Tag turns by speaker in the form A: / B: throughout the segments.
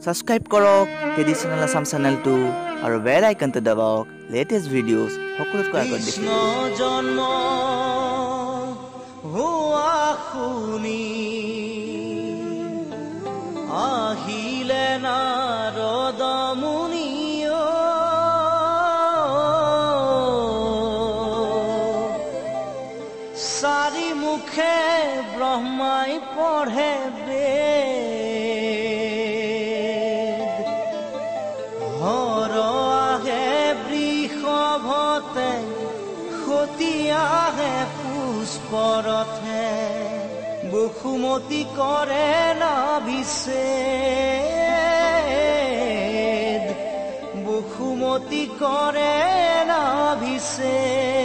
A: Subscribe কৰক traditional Assam চেনেলটো আৰু বেল আইকনটো দবাওক লেটেষ্ট ভিডিঅ'জ সকলোতকৈ আগত
B: কৃষ্ণ
A: দেখিবলৈ।
B: জন্ম হোৱা শুনি আহিলে নাৰদ মুনি, চাৰি মুখে ব্ৰহ্মাই পঢ়ে বেদ, হৰ আহে বৃষভতে, সতী আহে পুষ্পৰথে, বসুমতী কৰে নাভিছেদ, বসুমতী কৰে নাভিছেদ।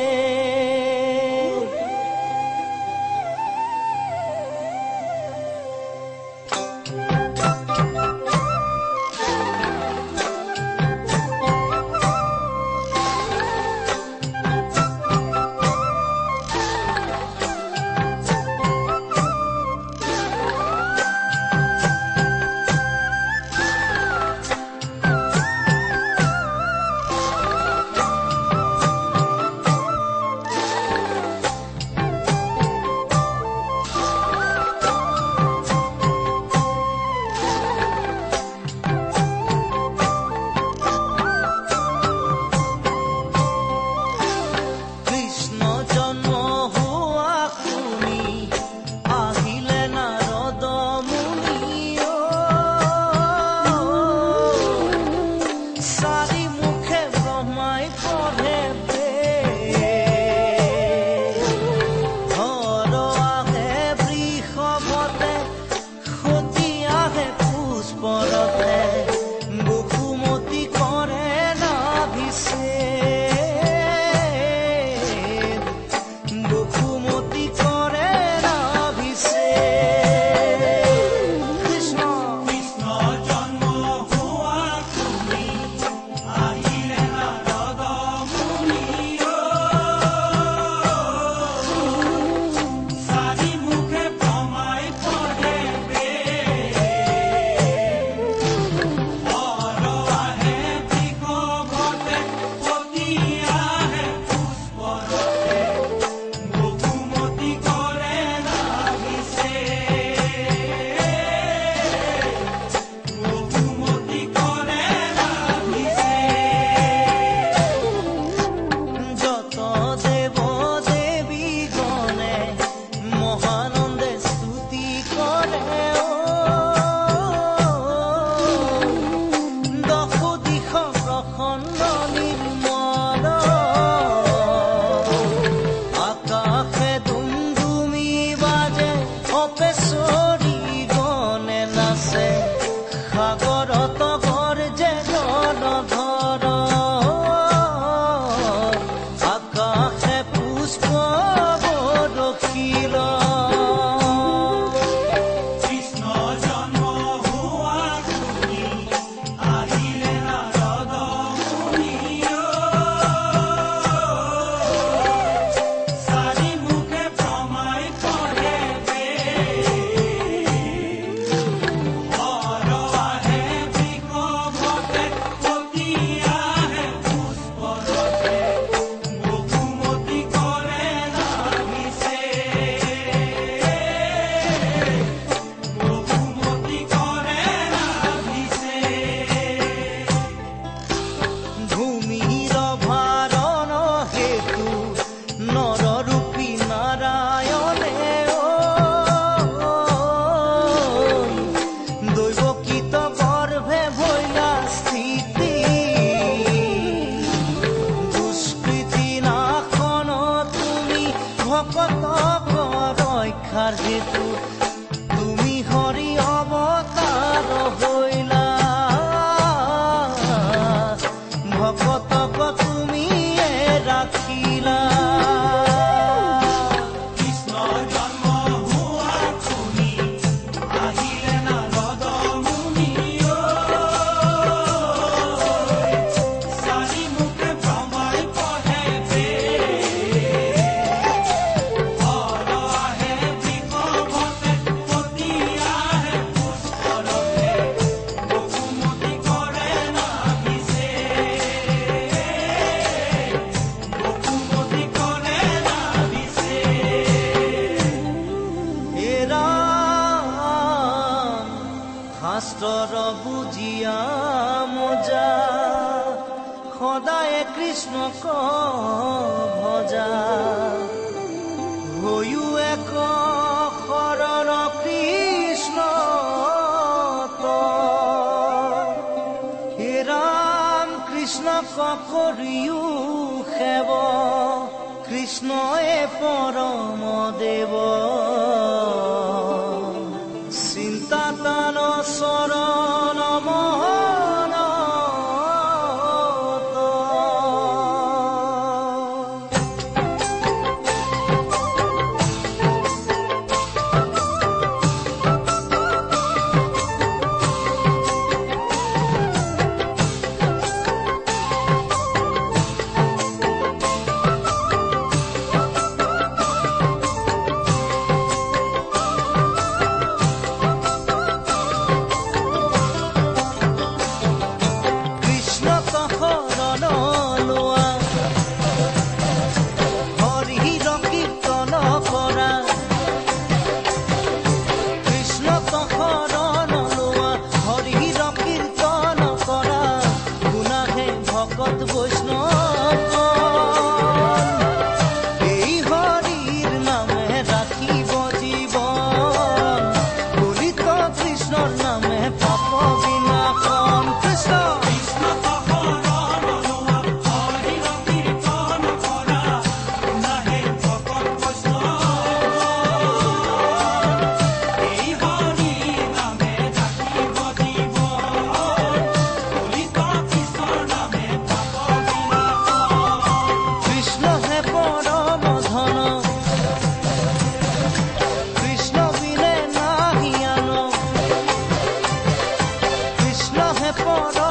B: কৃষ্ণ জন্ম হোৱা শুনি আহিলে নাৰদ মুনি, চাৰি মুখে ব্ৰহ্মাই পঢ়ে বেদ, হৰ আহে বৃষভতে, সতী আহে পুষ্পৰথে, বসুমতী কৰে নাভিছেদ, বসুমতী কৰে নাভিছেদ। কৃষ্ণ
C: কৃষ্ণ জন্ম হোৱা শুনি আহিলে নাৰদ মুনি, চাৰি মুখে ব্ৰহ্মাই পঢ়ে বেদ,
B: শাস্ত্ৰৰ বুজিয়া মজা, সদায় কৃষ্ণক ভজা। হৈও এক শৰণ কৃষ্ণ, হে ৰাম কৃষ্ণক কৰিও সেৱ, কৃষ্ণয়ে পৰম দেৱ। চিন্তা তান চৰণ মন। কৃষ্ণক শৰণ লোৱা, হৰিৰ কীৰ্তন কৰা। কৃষ্ণক শৰণ লোৱা, হৰিৰ কীৰ্তন কৰা, গুণাহে ভকত বৈষ্ণৱ। এই হৰিৰ নামে ৰাখিব জীৱন, কলিত কৃষ্ণৰ নামে পাপ বিনাশন। কৃষ্ণ
C: শৰণ লোৱা, হৰিৰ কীৰ্তন কৰা, গুণাহে ভকত বৈষ্ণৱ। এই হৰি নামে ৰাখিব জীৱন, কলিত কৃষ্ণৰ নামে পাপ বিনাশন।
B: কৃষ্ণ হে পৰম ধন, কৃষ্ণ বিনে নাহি আন। কৃষ্ণ হে পৰম